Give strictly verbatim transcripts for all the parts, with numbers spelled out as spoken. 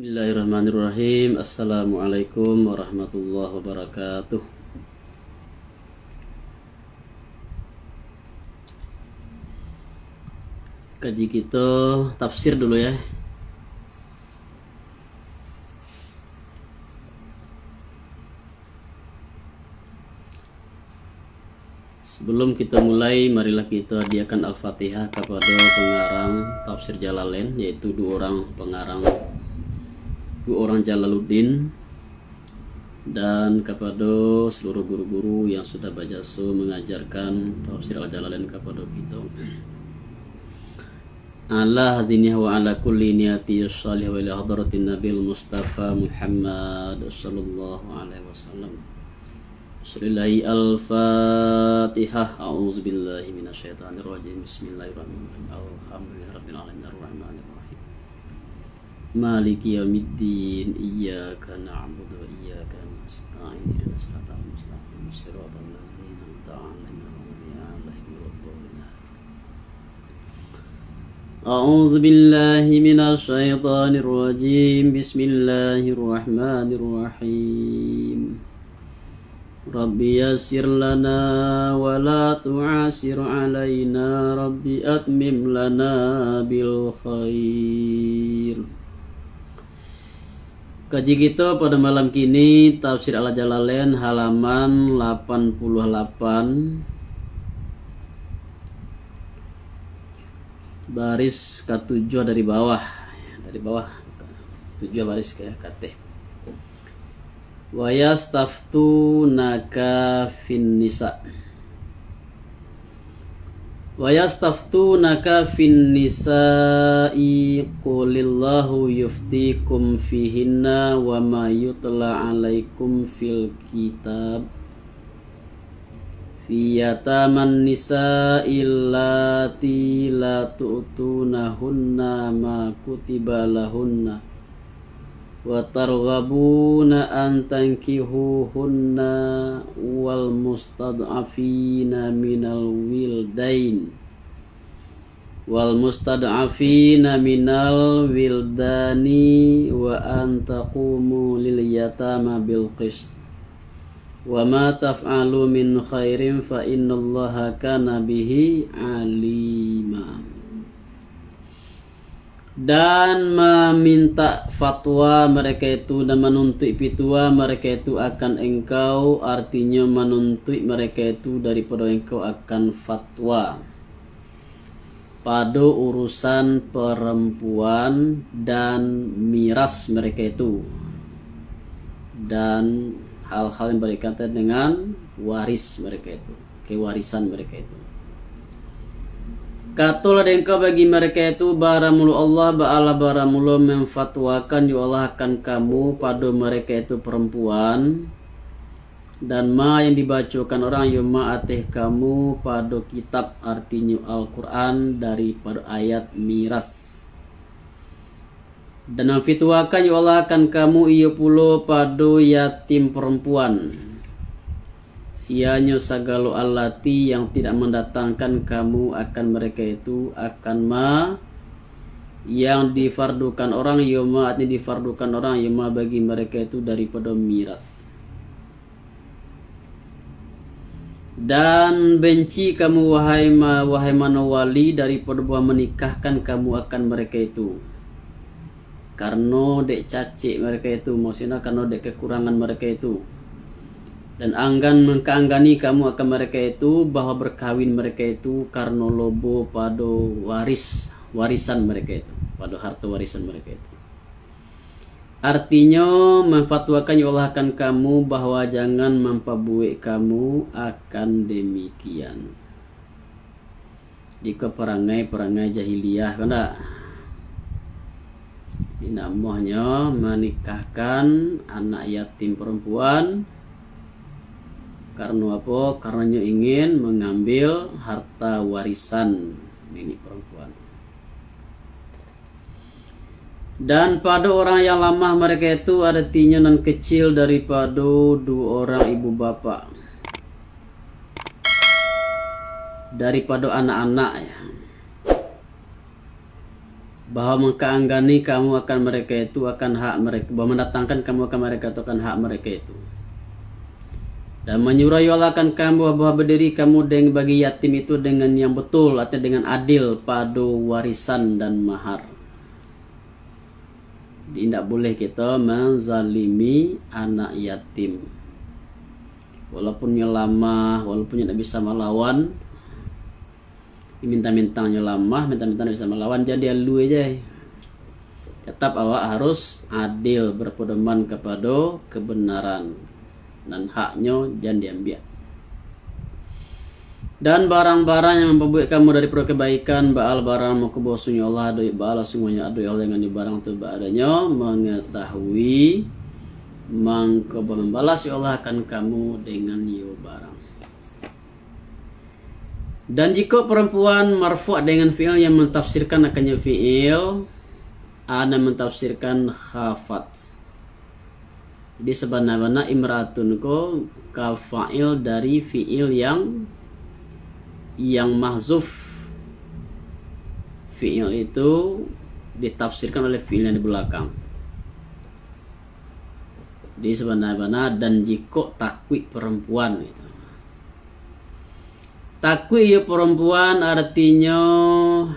Bismillahirrahmanirrahim. Assalamualaikum warahmatullahi wabarakatuh. Kaji kito tafsir dulu, ya. Sebelum kita mulai, marilah kita hadiahkan Al-Fatihah kepada pengarang Tafsir Jalalain, yaitu dua orang pengarang, dua orang Jalaluddin, dan kepada seluruh guru-guru yang sudah berjasa mengajarkan Tafsir Al-Jalalain kepada kita. Ala haziniha wa ala kulli niyati shalih wa ila hadratin Nabil Mustafa Muhammad sallallahu alaihi wasallam. Bismillahirrahmanirrahim. Al-Fatihah. A'udzubillahi minasyaitonirrajim. Bismillahirrahmanirrahim. Alhamdulillahirabbil alamin. Arrahmanirrahim. Maliki yaumiddin. Iyyaka na'budu wa iyyaka nasta'in. Ihdinas siratal mustaqim. Siratal ladzina an'amta 'alaihim ghairil maghdubi 'alaihim waladdallin. أعوذ بالله من الشيطان الرجيم. بسم الله الرحمن الرحيم. رب يسر لنا ولا تعسر علينا. رب أتمم لنا بالخير. Kaji kito pada malam kini, Tafsir Al-Jalalain, halaman lapan puluh lapan, baris katujuah dari bawah. Dari bawah, tujuah baris ka, ka ateh. Wayastaftunaka fin nisa. Wayastaftunaka fin nisa'i, qulillahu yuftikum fihinna wa ma yutla 'alaikum fil kitab fi yataman nisa'i allati la tu'tunahunna ma kutiba lahunna wa targhabuna an tankihuhunna wal mustad'afina minal wildain, wal mustad'afina minal wildani, wa an taqumu lil yatama bil qist, wa ma taf'alu min khairin fa innallaha kana bihi alima. Dan maminta fatwa mereka itu dan manuntuik pituah mereka itu akan engkau, artinyo manuntuik mereka itu daripado engkau akan fatwa pado urusan perempuan dan miras mereka itu, dan hal-hal yang berkaitan dengan waris mereka itu, kewarisan mereka itu. Katolah dek engkau bagi mereka itu, baramulo Allah, baalah baramulo memfatwakan jo Allah akan kamu pado mereka itu perempuan, dan ma yang dibacokan orang yo ma ateh kamu pado kitab, artinyo Al-Quran, daripado ayat miras. Dan mamfitwakan jo Allah akan kamu iyo pulo pado yatim perempuan. Sianyo sagalo allati yang tidak mandatangkan kamu akan mereka itu akan ma yang difardukan orang yo ma, artinyo difardukan orang yo ma bagi mereka itu daripado miras. Dan benci kamu, wahai ma-, wahai mano wali, daripado buah manikahkan kamu akan mereka itu, karano dek cacek mereka itu, maksudnya karano dek kekurangan mereka itu. Dan anggan mangkaanggani kamu akan mereka itu, bahwa berkawin mereka itu karano lobo pado waris, warisan mereka itu, pado harta warisan mereka itu. Artinyo, mamfatwakan jo Allah akan kamu bahwa jangan mampabuek kamu akan demikian. Jikok parangai-parangai jahiliah, kan ndak? Di namonyo manikahkan anak yatim perempuan. Karano apo? Karano nyo ingin mangambil harta warisan nini perempuan. Dan pado orang yang lamah mereka itu, artinyo nan kecil daripado duo orang ibu bapak, daripado anak-anak, ya. bahwa mangkaanggani kamu akan mereka itu, akan hak mereka, bahwa mandatangkan kamu akan mereka itu, akan hak mereka itu. Dan manyuruah yo Allah akan kamu, bahwa badiri kamu deng-, bagi yatim itu dengan yang betul, artinya dengan adil pado warisan dan mahar. Jadi, indak boleh kita menzalimi anak yatim. Walaupun nyo lamah, walaupun nyo ndak bisa malawan, minta-minta nyo lamah, minta-minta ndak bisa malawan, jan dialui aja. Tetap awak harus adil, berpedoman kepada kebenaran, dan haknyo jan diambiak. Dan barang-barang yang mampabuek kamu dari perbuatan kebaikan, baa lah barang mangko bahwasonyo Allah ado, baa lah sungguahnyo ado Allah dengan barang tu, baa adonyo mangatahui, mangko bambalas yo Allah akan kamu dengan yo barang. Dan jikok perempuan marfu' dengan fi'il yang mentafsirkan akannya fi'il, ana mentafsirkan khafat. Jadi, sabana-bana imra'atun ko ka fa'il dari fi'il yang, yang mahzuf. Fi'il itu ditafsirkan oleh fi'il yang di belakang. Jadi, sabana-bana dan jikok takuik perempuan gitu. Takuik iyo perempuan, artinyo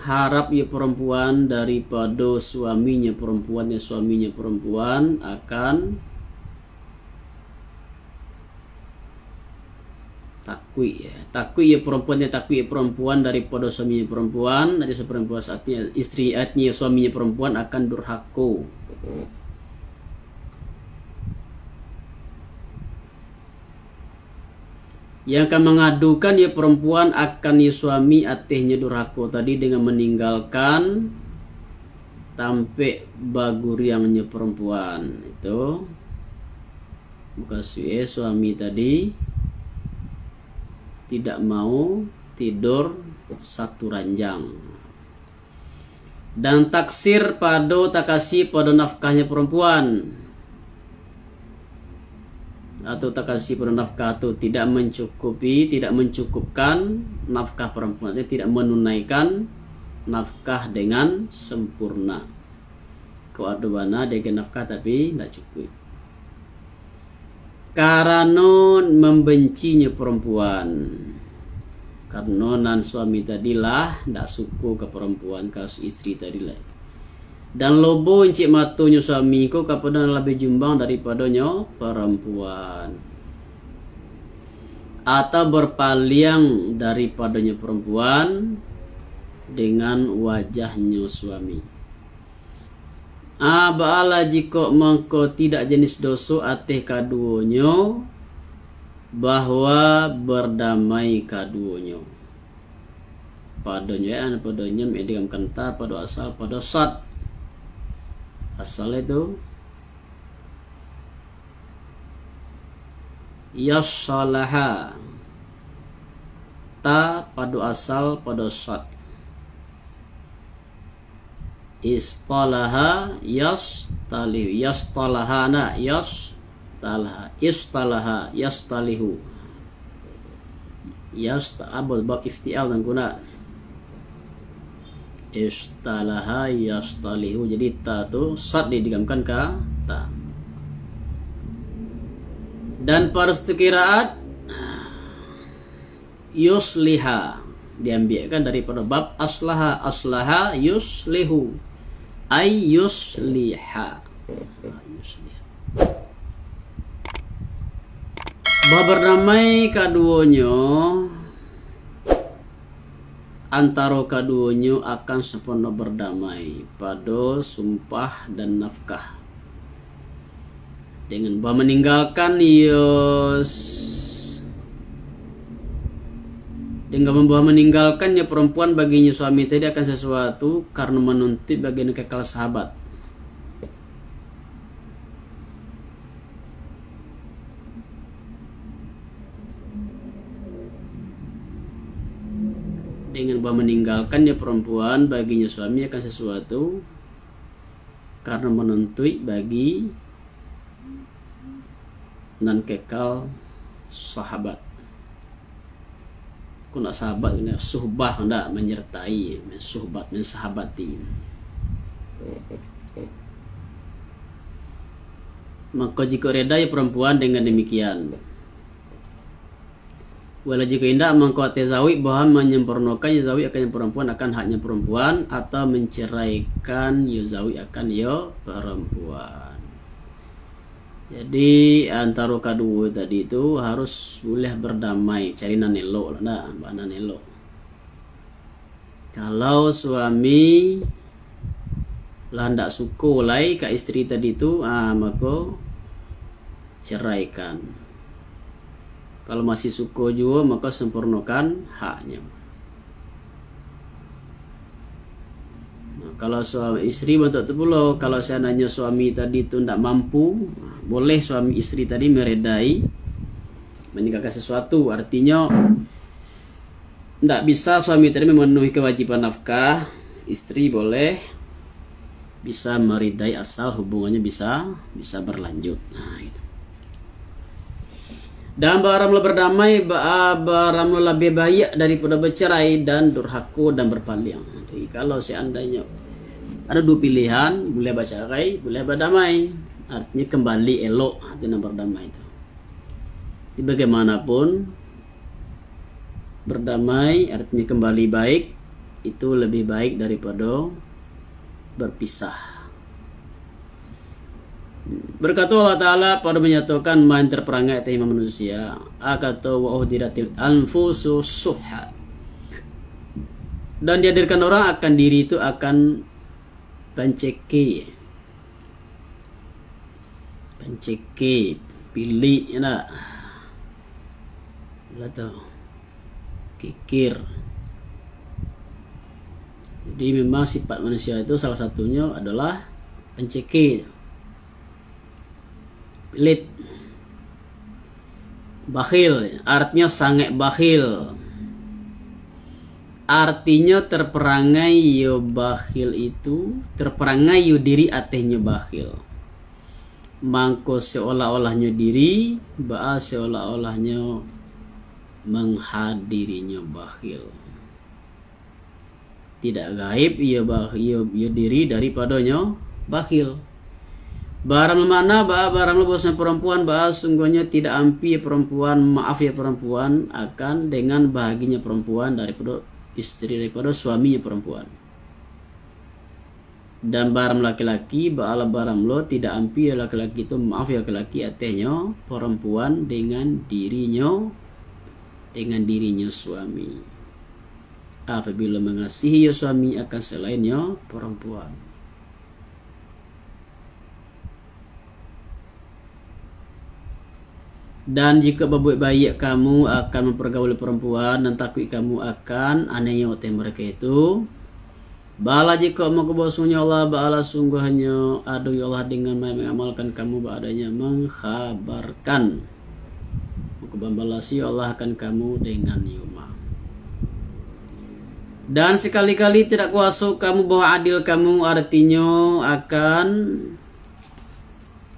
harap iyo perempuan daripado suaminyo perempuan, yo suaminyo perempuan akan takuik, yo. Takuik iyo perempuan, yo takuik iyo perempuan daripado suaminyo perempuan, dari suami perempuan, artinyo istri, artinyo suaminyo perempuan akan durhako. Yang ka mangadukan iyo perempuan akan iyo suami atehnyo durhako tadi dengan maninggalkan tampek baguriangnyo perempuan. Itu mukasuik suami tadi tidak mau tidur satu ranjang. Dan taksir pado, takasir pado nafkahnyo perempuan, atau takasir pado nafkah tu tidak mencukupi, tidak mencukupkan nafkah perempuan, artinya tidak menunaikan nafkah dengan sempurna. Kok ado bana diagiah nafkah tapi ndak cukuik. Karano mambancinyo perempuan. Karano nan suami tadi lah ndak suko ka perempuan, ka istri tadi lah. Dan lobo incik matonyo suami ko kapado nan labiah jumbang daripadonyo perempuan. Atau berpaling daripadonyo perempuan dengan wajahnyo suami. A, baalah jikok mangko tidak jenis doso ateh kaduonyo, bahwa berdamai kaduonyo. Padonyo, ya, padonyo idghamkan ta pado asal pado sad. Asal itu yasalaha. Ta pado asal pado sad. Istalaha yastalihu. Yastalaha na, yastalaha. Istalaha yastalihu. Yasta-, abul bab iftial nan guna. Istalaha yastalihu. Jadi ta tu sad diidghamkan ka ta. Dan pada satu qiraat, yusliha, diambiakkan daripada bab aslaha, aslaha yuslihu, ay yusliha. Yusliha. Bah bardamai kaduonyo, antaro kaduonyo akan sampono bardamai pado sumpah dan nafkah. Dengan bah maninggalkan iyo s-, dengan bah maninggalkan iyo perempuan baginyo suami tadi akan sasuatu karano manuntuik baginyo kekal sahabat. Dengan bah maninggalkan iyo perempuan baginyo suami akan sasuatu karano manuntuik bagi nan kekal sahabat. Kok ndak sahabat, kena suhbah, ndak menyertai, suhbat, mensahabati. Mako, jikok reda, yo parampuan dengan demikian. Walau jikok indak, mangko ateh zawik boh manyamparnokan yo zawik akan yo parampuan, akan haknyo parampuan, atau manceraikan yo zawik akan yo parampuan. Jadi, antaro kaduo tadi tu harus buliah bardamai, cari nan elok lah, ndak, ba nan elok. Kalau suami lah ndak suko lai ka istri tadi tu, ah, mako ceraikan. Kalau masih suko juo, mako sempurnokan haknyo. Nah, kalau suami istri bantuak tu pulo, kalau seandainyo suami tadi tu ndak mampu, boleh suami istri tadi meredai meninggalkan sesuatu. Artinyo, ndak bisa suami tadi memenuhi kewajiban nafkah, istri boleh bisa meridai asal hubungannya bisa, bisa berlanjut. Nah, itu. Dan baramlo bardamai, ba-, baramlo labiah baiak daripada bercerai dan durhako dan berpaling. Jadi, kalau seandainyo ado duo pilihan, buliah bacarai, buliah bardamai. Artinyo, kembali elok, itu nan bardamai tu. Jadi, bagaimanapun, bardamai, artinyo kembali baik, itu lebih baik daripado berpisah. Berkato Allah Ta'ala pado manyatokan main terperangai ateh manusia, a kato, "Wa uhdiratil anfusu syuhha." Dan dihadirkan orang akan diri itu akan panceke. Panceke, pilik, ya ndak? Lah tu. Kikir. Jadi, memang sifat manusia itu salah satunyo adalah panceke. Pilik. Bakhil, artinyo sangaik bakhil. Artinyo, terperangai yo bakhil itu, terperangai yo diri atehnyo bakhil. Mangko seolah-olahnyo diri, baa seolah-olahnyo manghadirinyo bakhil. Tidak gaib iyo ba-, iyo, iyo diri daripadonyo bakhil. Baramlo makna, baa baramlo bahwasonyo parampuan, baa sungguahnyo tidak ampia parampuan, maaf ya parampuan, akan dengan bahagianyo parampuan daripado istri, daripado suaminyo parampuan. Dan baramlo laki-laki, baalah baramlo tidak ampia laki-laki tu, maaf ya laki-laki, atehnyo parampuan dengan dirinyo, dengan dirinyo suami. Apabilo mangasihi yo suami akan salainnyo parampuan. Dan jikok babuek baiak kamu akan mampargauli parampuan, dan takuik kamu akan aniayo ateh mereka itu, baalah jikok mangko bahwasonyo Allah, baalah sungguahnyo ado yo Allah dengan ma-, mangamalkan kamu, baalah Nyo mangkhabarkan. Mangko bambalasi yo Allah akan kamu dengan yo ma. Dan sakali-kali tidak kuwaso kamu bahwa adil kamu, artinyo akan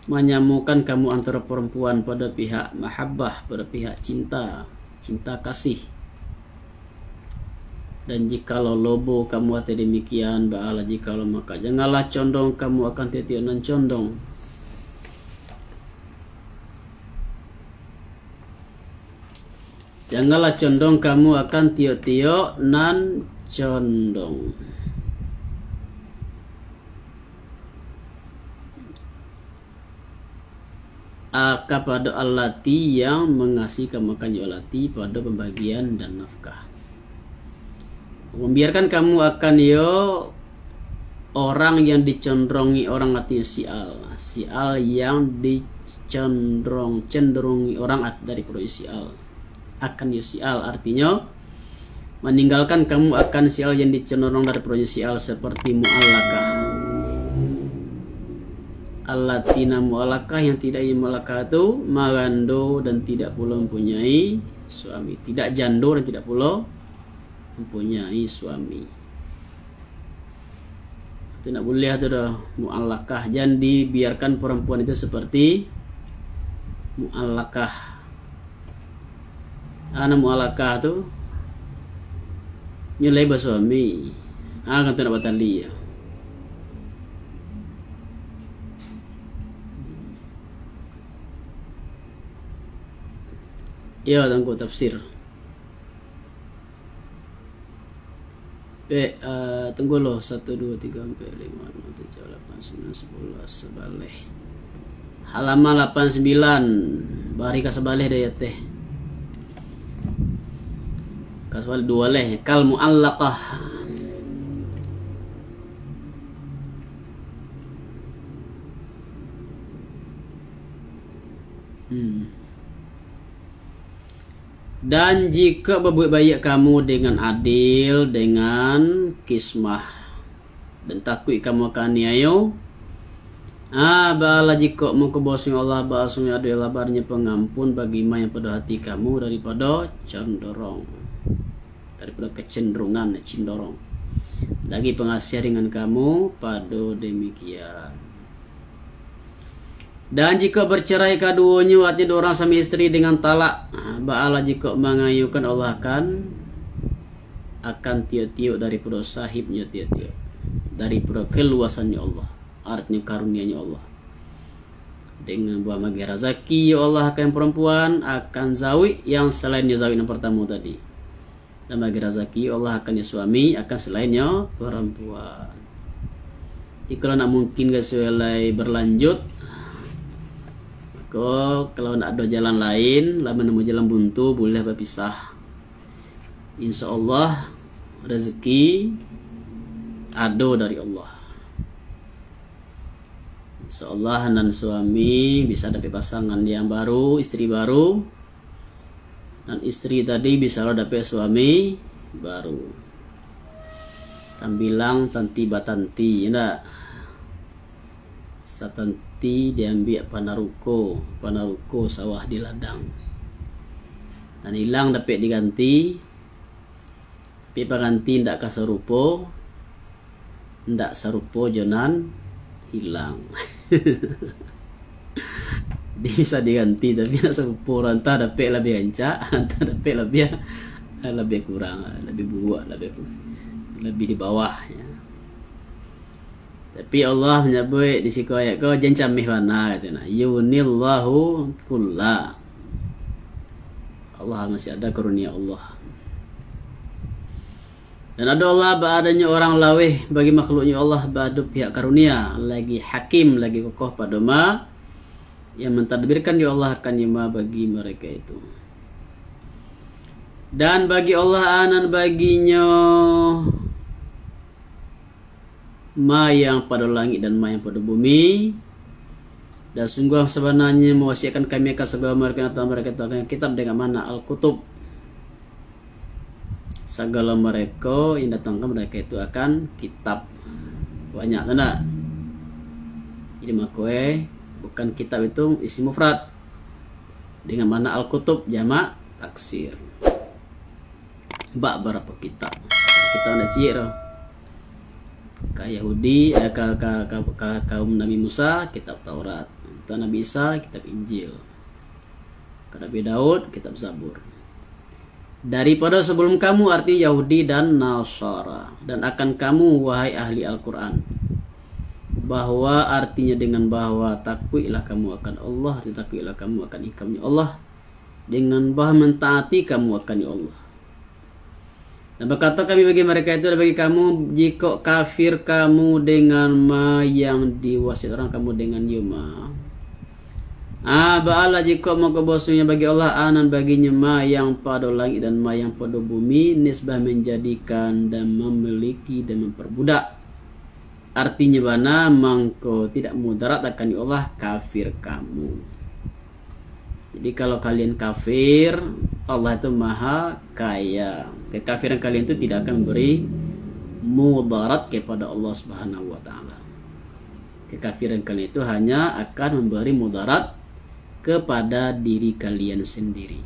manyamokan kamu antaro parampuan pado pihak mahabbah, pado pihak cinta, cinta kasih. Dan jikalau lobo kamu ateh demikian, baalah jikalau maka, janganlah condong kamu akan titiok nan condong. Janganlah condong kamu akan tiok-tiok nan condong. A, kapado allati yang mangasihi kamu akan yo allati pado pambagian dan nafkah. Mambiarkan kamu akan yo orang yang dicondrongi orang, artinyo si Al. Si Al yang dicondrong, cenderungi orang at-, daripado si Al. Akan yo si Al, artinyo, maninggalkan kamu akan si Al yang dicondrong daripadonyo si Al, seperti mu'allakah. Allati nan mu'allakah, yang tidak iyo mu'allakah tu, marando dan tidak pulo mempunyai suami. Tidak jando dan tidak pulo mempunyai suami. Tu ndak buliah tu doh, mu'allakah. Jan dibiarkan perempuan itu seperti mu'allakah. A nan mu'allakah tu, nyo lai basuami. A, kan tu ndak batali yo. Iyo, Tuanku, tafsir. Pe, eh, tunggu lo, satu, dua, tiga, ampek, limo, anam, tujuah, lapan, sambilan, sapuluah, sabaleh. Halaman lapan sambilan, bari ka sabaleh dari ateh. Ka sabaleh duo leh, kal mu'allaqah. Hmm. Dan jikok babuek baiak kamu dengan adil, dengan kismah, dan takuik kamu akan aniayo, ah, baalah jikok mangko bahwasonyo Allah, bahwasonyo ado Allah barinyo pangampun bagi ma yang pado hati kamu daripado condorong, daripado kecenderungan, cindorong, lagi pangasiah dengan kamu pado demikian. Dan jikok bercerai kaduonyo, artinyo dua urang suami isteri dengan talak, baalah jikok mangayukan Allah akan, akan tiok-tiok daripado sahibnyo tiok-tiok, daripado kaluasannyo Allah, artinyo karunianyo Allah. Dengan buah mageh razaki, yo Allah, akan parampuan, akan zawik yang salainnyo zawik nan partamo tadi. Dan bagi razaki Allah akan suami, akan salainnyo parampuan. Jadi, kalau nak mungkin ka sualai berlanjut, mako, kalau nak ado jalan lain, lah manemu jalan buntu, buliah bapisah. Insya Allah, rezeki ado dari Allah. Insya Allah, nan suami bisa dapek pasangan yang baru, isteri baru. Nan isteri tadi bisa lo dapek suami baru. Tambilang tanti batanti, indak? Satanti diambiak panaruko, panaruko sawah di ladang. Nan ilang dapek diganti, tapi pangganti indak ka sarupo, indak sarupo jo nan ilang. Dia bisa diganti, tapi nak sarupo, antah dapek labiah rancak, antah dapek labiah, labiah kurang, labiah buruak, labiah, labiah di bawah, ya. Tapi Allah manyabuik di siko ayat ko, jan cameh bana, kato nah. Yughnillahu kulla. Allah masih ada karunia Allah. Dan ado Allah baadanyo urang laweh bagi makhluknyo Allah bado pihak karunia, lagi hakim, lagi kokoh pado ma yang mentadbirkan dek Allah akan ma bagi mereka itu. Dan bagi Allah anan baginyo ma yang pado langik dan ma yang pado bumi. Dan sungguh sabananyo mawasiatkan Kami akan sagalo mereka, atau mereka itu akan kitab dengan makna al-kutub. Sagalo mereka yang datang ka mereka itu akan kitab. Banyak tu ndak? Jadi mako, eh, bukan kitab itu isim mufrad. Dengan makna al-kutub, jamak taksir. Bak barapo kitab? Kitab ndak ciek tu. Ka Yahudi, eh, ka, ka, ka, ka kaum Nabi Musa, kitab Taurat. Ka Nabi Isa, kitab Injil. Ka Nabi Daud, kitab Zabur. Daripado sabalum kamu, arti Yahudi dan Nasara. Dan akan kamu, wahai ahli Al-Quran. Bahwa artinyo dengan bahwa takuiklah kamu akan Allah, arti takuiklah kamu akan hikamnyo Allah. Dengan bahwa mentaati kamu akan Allah. Dan bakato Kami bagi mereka itu, dan bagi kamu, jikok kafir kamu dengan ma yang diwasiat urang kamu dengan yo ma. Ah, baalah jikok mangko bahwasonyo bagi Allah anan baginyo ma yang pado langik dan ma yang pado bumi, nisbah menjadikan dan memiliki dan memperbudak. Artinyo bana mangko tidak mudarat akan Allah kafir kamu. Jadi, kalau kalian kafir, Allah itu Maha Kaya. Kekafiran kalian itu tidak akan memberi mudarat kepada Allah Subhanahu wa Ta'ala. Kekafiran kalian itu hanya akan memberi mudarat kepada diri kalian sendiri.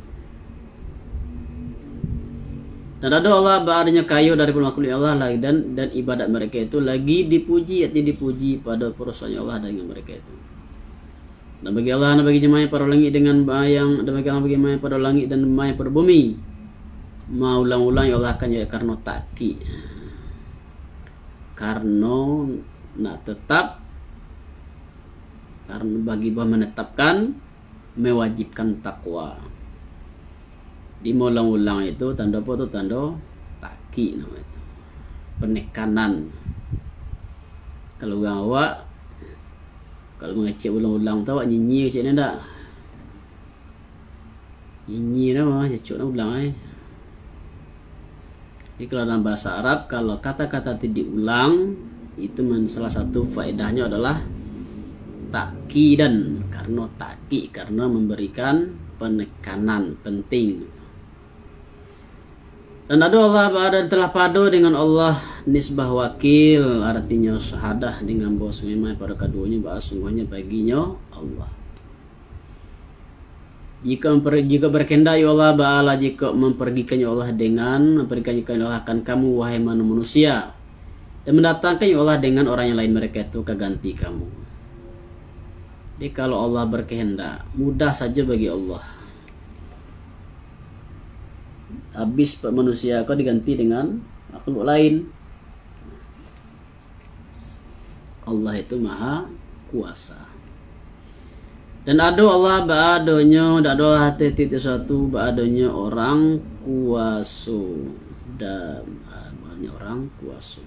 Dan ado Allah baadanyo kayo dari makhluk Allah lagi, dan, dan ibadat mereka itu lagi dipuji, arti dipuji pado perusahaan Allah dengan mereka itu. Dan bagi Allah, dan bagi ma yang pado langik dengan ma yang, dan bagi Allah, bagi ma yang pado langik dan ma yang pado bumi. Maulang-ulang, ya Allah, akan jadi karano takik. Karano nak tetap, karano bagi buah menetapkan, mewajibkan takwa. Di maulang-ulang itu tando apo tu? Tando takik namonyo tu. Penekanan. Kalau urang awak, kalau mangecek ulang-ulang tu, awak nyinyia kecek ni ndak? Nyinyia namo, cacok nak ulang, eh. Jadi, kalau dalam bahasa Arab, kalau kata-kata itu diulang, itu men-, salah satu faedahnyo adalah takidan, karena takik, karena memberikan penekanan, penting. Dan ado Allah baa, dan telah pado dengan Allah nisbah wakil, artinyo syahadah dengan bahwa sungguahnya pada kaduonyo, baa sungguahnya baginyo Allah. Jika memper-, jika berkehendak yo Allah, baalah jika mempergikan yo Allah dengan, mempergikan yo Allah akan kamu, wahai manu-, manusia, dan mendatangkan yo Allah dengan orang yang lain, mereka itu ka ganti kamu. Jadi, kalau Allah berkehendak, mudah saja bagi Allah. Habis pe-, manusia ko diganti dengan makhluk lain. Allah itu maha kuasa. Dan ado Allah baadonyo, dan ado Allah tetik sesuatu baadonyo orang kuaso. Dan, ah, baadonyo orang kuaso.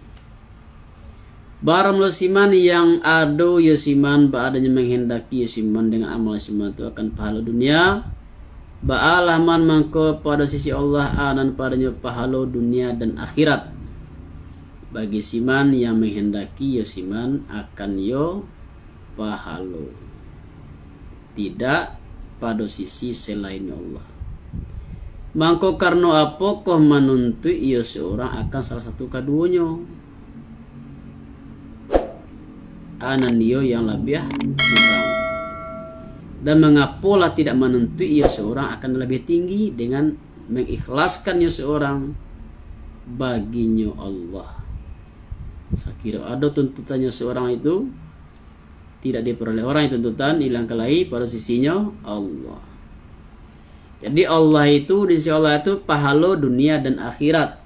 Baramulo siman yang ado yo siman, baadonyo manghendaki yo siman dengan amal siman tu akan pahalo dunia. Baalah man mangko pado sisi Allah, a nan padonyo pahalo dunia dan akhirat. Bagi siman yang manghendaki yo siman akan yo pahalo, tidak pado sisi selain Allah. Mangko karano apokoh manuntuik iyo seorang akan salah satu kaduonyo? A nan iyo yang labiah kurang. Dan mangapolah tidak manuntuik iyo seorang akan labiah tinggi dengan mengikhlaskan iyo seorang baginyo Allah? Sakiro ado tuntutannyo seorang itu, tidak diperoleh orang itu tuntutan, ilang kalai pado sisinyo Allah. Jadi, Allah itu, di sisi Allah itu pahalo dunia dan akhirat.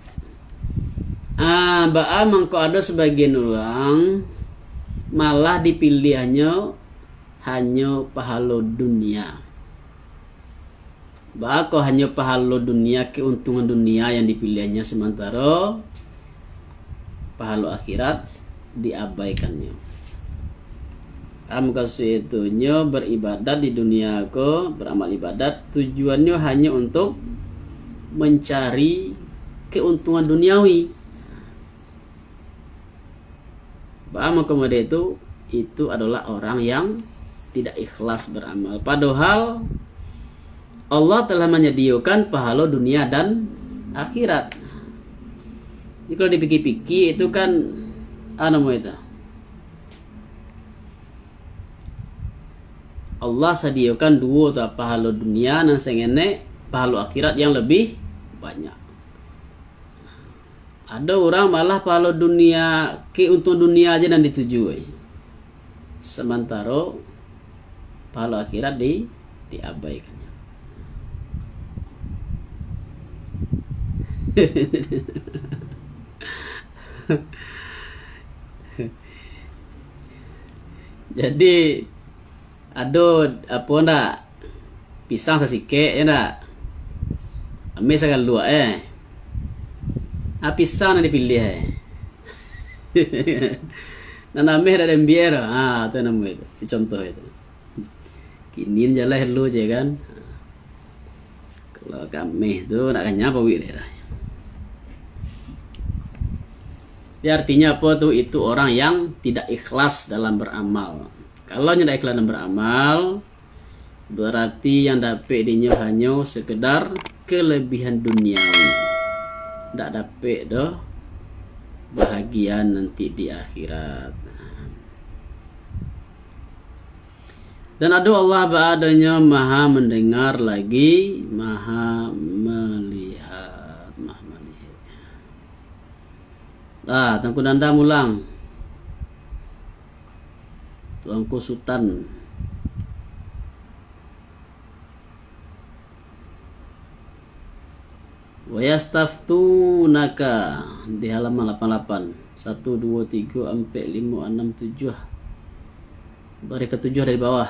Ah, baa mangko ado sabagian urang malah dipiliahnyo hanyo pahalo dunia. Baa kok hanyo pahalo dunia, keuntungan dunia yang dipiliahnyo, sementaro pahalo akhirat diabaikannyo? Am kasuetunyo beribadat di dunia ko, beramal ibadat, tujuannyo hanyo untuk mencari keuntungan duniawi. Baa mangko model itu? Itu adalah orang yang tidak ikhlas beramal. Padahal Allah telah menyediakan pahalo dunia dan akhirat. Jadi kalau dipikir-pikir itu kan, anu, namo itu, Allah sadiakan duo tu, pahalo dunia nan sangenek, pahalo akhirat yang lebih banyak. Ado urang malah pahalo dunia, keuntungan dunia aja nan dituju, eh. Sementaro pahalo akhirat di, diabaikannyo. Jadi, ado apo ndak? Pisang sasikek, ya ndak? Ameh sagaluak, eh. Ah, pisang nan dipiliah, eh. Nan ameh dak diambiak doh. Ah, tu namo itu. Itu contoh itu. Kini jaleh lu je kan. Kalau ka ameh tu nak kanyang paruik deh dah. Jadi artinya apa tu? Itu orang yang tidak ikhlas dalam beramal. Kalau nyo tidak ikhlas dalam beramal, berarti yang dapek dinyo hanyo sekedar kelebihan duniawi. Ndak dapek doh bahagian nanti di akhirat. Dan ado Allah baadonyo Maha Mendengar lagi Maha Melihat, Maha Melihat. Ah, Tuanku Nanda mulang. Tuanku Sutan. Wayastaftunaka di halaman lapan lapan, satu, dua, tiga, ampek, limo, anam, tujuah. Baris ketujuh dari bawah.